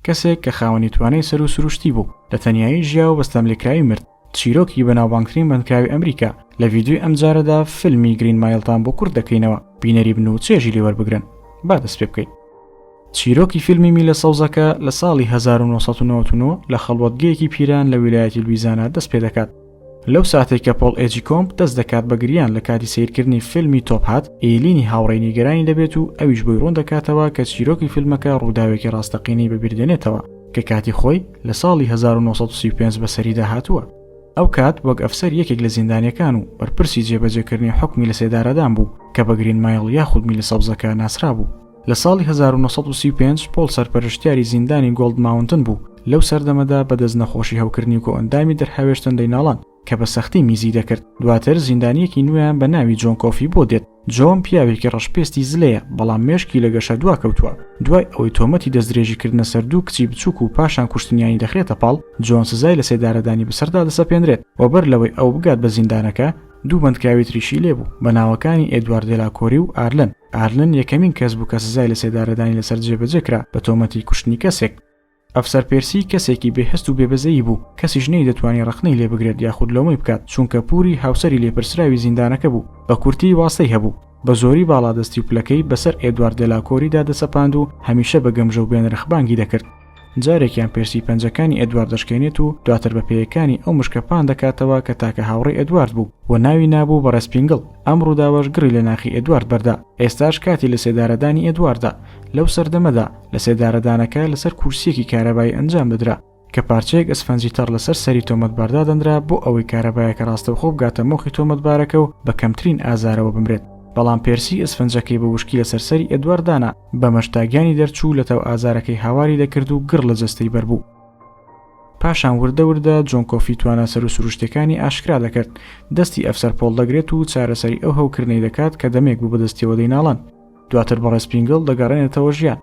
کەسێک کە خاوەنی توانای سەروو سروشتی بوو، لە تەنیایی ژیا و بە ستەملێکراوی مرد. چیرۆکی بەناوبانگترین بەندکراوی ئەمریکا، لە ڤیدیۆی ئەمجارەدا فیلمی گرین مایڵتان بۆ کورت دەکەینەوە، بینەری بن و چێژی لێ وەربگرن. با دەست پێ بکەین. چیرۆکی فیلمی میلە سەوزەکە لە ساڵی 1999 لە خەڵوەتگەیەکی پیران لە ویلایەتی لویزانا دەست پێ دەکات. لەو ساتەی کە پۆڵ ئێجیکۆمب دەست دەکات بە گریان لە کاتی سەیرکردنی فیلمی تۆپ هات، ئێلینی هاوڕێی نیگەرانی دەبێت و ئەویش بۆی ڕوون دەکاتەوە کە چیرۆکی فیلمەکە ڕووداوێکی ڕاستەقینەی بەبیردێنێتەوە کە کاتی خۆی لە ساڵی 1935 بەسەریدا هاتووە. ئەو کات وەک ئەفسەر یەکێک لە زیندانیەکان و بەرپرسی جێبەجێکردنی حوکمی لەسێدارەدان بوو کە بە گرین مایڵ یاخود میلە سەوزەکە ناسرابوو. لە ساڵی 1935 پۆڵ سەرپەرشتیاری زیندانی گۆڵد ماونتن بوو، لەو سەردەمەدا بەدەست نەخۆشی هەوکردنی کۆئەندامی دەرهاوێشتن دەیناڵاند کە بە سەختی میزی دەکرد. دواتر زیندانییەکی نوێیان بە ناوی جۆن کۆفی بۆ دێت. جۆن پیاوێکی ڕەشپێستی زلەیە، بەڵام مێشکی لە گەشە دواکەوتووە. دوای ئەوەی تۆمەتی دەستدرێژیکردنە سەر دوو کچی بچووک و پاشان کوشتنیانی دەخرێتە پاڵ، جۆن سزای لەسێدارەدانی بەسەردا دەسەپێنرێت و بەر لەوەی ئەو بگات بە زیندانەکە، دوو بەندکراوی تریشی لێبوو بە ناوەکانی ئێدوارد دێلاکۆری و ئارلن. ئارلن یەکەمین کەس بوو کە سزای لەسێدارەدانی لەسەر جێبەجێ کرا بە تۆمەتی کوشتنی کەسێک. ئەفسەر پێرسی کەسێکی بێ هەست و بێ بەزەیی بوو، کەسیش نەیدەتوانی ڕەخنەی لێ بگرێت یاخود لۆمەی بکات، چونکە پووری هاوسەری لێپرسراوی زیندانەکە بوو، بە کورتی واستەی هەبوو. بە زۆری باڵادەستی و پلەکەی بەسەر ئێدوارد دێلاکۆریدا دەسەپاند و هەمیشە بە گەمژە و بێنرخ بانگی دەکرد. جارێکیان پێرسی پەنجەکانی ئێدوارد دەشکێنێت و دواتر بە پێیەکانی ئەو مشکە پان دەکاتەوە کە تاکە هاوڕێی ئێدوارد بوو و ناوی نابوو بەڕێز پینگڵ. ئەم ڕووداوەش گڕی لە ناخی ئێدوارد بەردا. ئێستاش کاتی لەسێدارەدانی ئێدواردە. لەو سەردەمەدا، لەسێدارەدانەکە لەسەر کورسییەکی کارەبایی ئەنجام دەدرا، کە پارچەیەک ئەسفەنجی تەڕ لەسەر سەری تۆمەتبار دادەنرا بۆ ئەوەی کارەبایەکە ڕاستەوخۆ بگاتە مۆخی تۆمەتبارەکە و بە کەمترین ئازارەوە بمرێت. بەڵام پێرسی ئەسفەنجەکەی بە وشکی لەسەر سەری ئێدوارد دانا، بەمەش تا گیانی دەرچوو لەتاو ئازارەکەی هاواری دەکرد و گڕ لە جەستەی بەربوو. پاشان وردە وردە جۆن کۆفی توانا سەروسروشتیەکانی ئاشکرا دەکرد، دەستی ئەفسەر پۆڵ دەگرێت و چارەسەری ئەو هەوکردنەی دەکات کە دەمێک بوو بەدەستیەوە دەیناڵاند. دواتر بەڕێز پینگڵ دەگەڕێنێتەوە ژیان.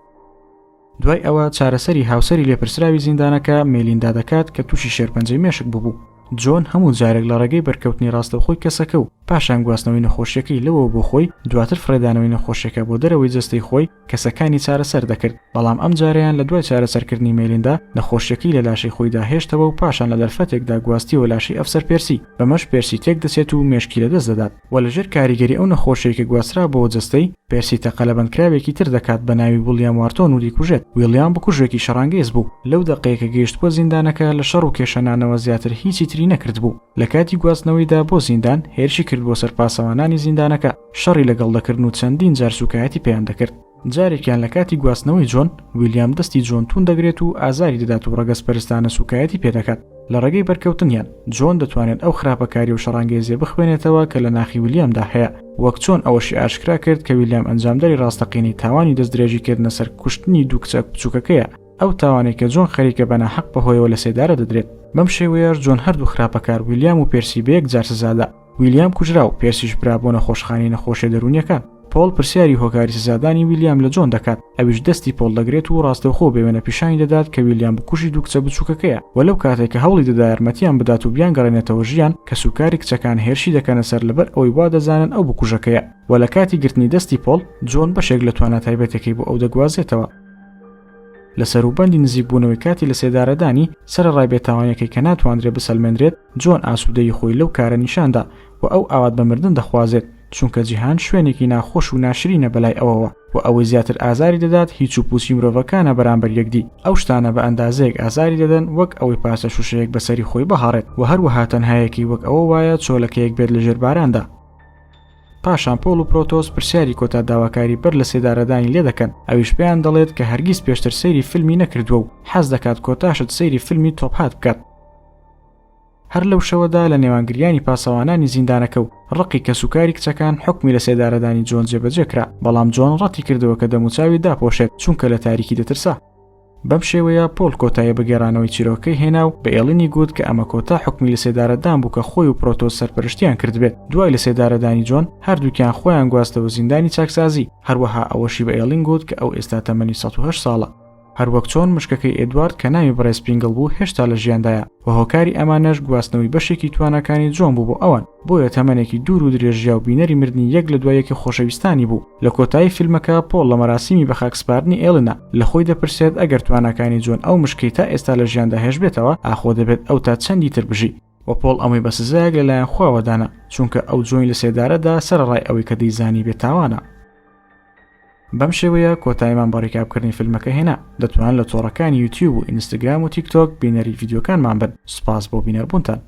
دوای ئەوە چارەسەری هاوسەری لێپرسراوی زیندانەکە مێلیندا دەکات کە تووشی شێرپەنجەی مێشک ببوو. جۆن هەموو جارێک لە ڕێگەی بەرکەوتنی ڕاستەوخۆی کەسەکە و پاشان گواستنەوەی نەخۆشیەکەی لەوەوە بۆ خۆی، دواتر فڕێدانەوەی نەخۆشیەکە بۆ دەرەوەی جەستەی خۆی، کەسەکانی چارەسەر دەکرد، بەڵام ئەم جارەیان لە دوای چارەسەرکردنی مێلیندا، نەخۆشیەکەی لە لاشەی خۆیدا هێشتەوە و پاشان لە دەرفەتێکدا گواستیەوە لاشەی ئەفسەر پێرسی، بەمەش پێرسی تێکدەچێت و مێشکی لەدەست دەدات. و لەژێر کاریگەری ئەو نەخۆشیەی کە گواسترابۆوە جەستەی، پێرسی تەقە لە بەندکراوێکی تر دەکات بە ناوی وڵیام وارتۆن و دیکوژێت، ویڵیام بکوژێکی شەڕانگێز بوو، لەو دەقەی کە گەیشتبووە زیندانەکە لە شەڕ و کێشەنانەوە زیاتر هیچی تری نەکردبوو، لە کاتی گواستنەوەیدا بۆ زیندان هێرشی کردبووە سەر پاسەوانانی زیندانەکە، شەڕی لەگەڵ دەکردن و چەندین جار سوکایەتی پێیان دەکرد. جارێکیان لە کاتی گواستنەوەی جۆن، ویلیام دەستی جۆن توند دەگرێت و ئازاری دەدات و ڕەگەزپەرستانە سوکایەتی پێدەکات. لە ڕێگەی بەرکەوتنیان، جۆن دەتوانێت ئەو خراپەکاری و شەڕانگێزییە بخوێنێتەوە کە لە ناخی ویلیامدا هەیە، وەک چۆن ئەوەشی ئاشکرا کرد کە ویلیام ئەنجامدەری ڕاستەقینەی تاوانی دەستدرێژیکردنە سەر کوشتنی دوو کچە بچووکەکەیە، ئەو تاوانەی کە جۆن خەریکە بە ناحەق بەهۆیەوە لەسێدارە دەدرێت. بەم شێوەیەش جۆن هەردوو خراپەکار ویلیام و پێرسی بەیەکجار سزادا. ویلیام کوژرا و پێرسیش برا بۆ نەخۆشخانەی نەخۆشیە دەروونیەکان. پۆڵ پرسیاری هۆکاری سزادانی ویلیام لە جۆن دەکات، ئەویش دەستی پۆڵ دەگرێت و ڕاستەوخۆ بێ وێنە پیشانی دەدات کە ویلیام بکوژی دوو کچە بچووکەکەیە و لەو کاتەی کە هەوڵی دەدا یارمەتیان بدات و بیانگەڕێنێتەوە ژیان، کەسوکاری کچەکان هێرشی دەکەنە سەر لەبەر ئەوەی وا دەزانن ئەو بکوژەکەیە و لە کاتی گرتنی دەستی پۆڵ، جۆن بەشێک لە توانا تایبەتەکەی بۆ ئەو دەگوازێتەوە. لە سەروبەندی نزیکبوونەوەی کاتی لەسێدارەدانی، سەرەڕای بێتاوانیەکەی کە ناتواندرێت بسەلمێندرێت، جۆن ئاسوودەیی خۆی لەو کارە نیشاندا و ئەو ئاوات بە مردن دەخوازێت، چونکە جیهان شوێنێکی ناخۆش و ناشرینە بەلای ئەوەوە و ئەوەی زیاتر ئازاری دەدات هیچ و پوچی مرۆڤەکانە بەرامبەر یەکدی، ئەو شتانە بە ئەندازەیەک ئازاری دەدەن وەک ئەوەی پارچە شوشەیەک بەسەری خۆی بهاڕێت و هەروەها تەنهایەکی وەک ئەوە وایە چۆلەکەیەک بێت لەژێر باراندا. پاشان پۆڵ و پرۆتۆس پرسیاری کۆتا داواکاری بەر لە سێدارەدانی لێ دەکەن، ئەویش پێیان دەڵێت کە هەرگیز پێشتر سەیری فیلمی نەکردووە و حەز دەکات کۆتاشت سەیری فیلمی تۆپ هات بکات. هەر لەو شەوەدا لە نێوان گریانی پاسەوانانی زیندانەکە و ڕقی کەسوکاری کچەکان حوکمی لە سێدارەدانی جۆن جێبەجێ کرا، بەڵام جۆن ڕەتی کردەوە کە دەموچاوی داپۆشێت چونکە لە تاریکی دەترسا. بەم شێوەیە پۆڵ کۆتایی بە گێڕانەوەی چیرۆکەکەی هێنا و بە ئێڵینی گوت کە ئەمە کۆتا حوکمی لەسێدارەدان بوو کە خۆی و پرۆتۆس سەرپەرشتیان کردبێت. دوای لەسێدارەدانی جۆن، هەردووکیان خۆیان گواستەوە زیندانی چاکسازی، هەروەها ئەوەشی بە ئێڵین گوت کە ئەو ئێستا تەمەنی 108 ساڵە. هەروەک چۆن مشکەکەی ئێدوارد کە ناوی بەڕێز پینگڵ بوو هێشتا لە ژیاندایە و هۆکاری ئەمانەش گواستنەوەی بەشێکی تواناکانی جۆن بوو بۆ ئەوان بۆیە تەمەنێکی دوور و درێژ ژیا و بینەری مردنی یەک لە دوای یەکی خۆشەویستانی بوو. لە کۆتایی فیلمەکە پۆڵ لە مەراسیمی بەخاکسپاردنی ئێلنا لە خۆی دەپرسێت ئەگەر تواناکانی جۆن ئەو مشکەی تا ئێستا لە ژیاندا هێشبێتەوە ئاخۆ دەبێت ئەو تا چەندی تر بژی؟ وە پۆڵ ئەمەی بە سزایەک لەلایەن خواوە دانا چونکە ئەو جۆنی لە سێدارە دا سەرەڕای ئەوەی کە دەیزانی بێتاوانە. بەم شێوەیە کۆتاییمان بە recap کردنی فیلمەکە هێنا، دەتوانن لە تۆڕەکانی یوتیوب و ئینستگرام و تیک تۆک بینەری ڤیدیۆکانمان بن، سوپاس بۆ بینەربوونتان.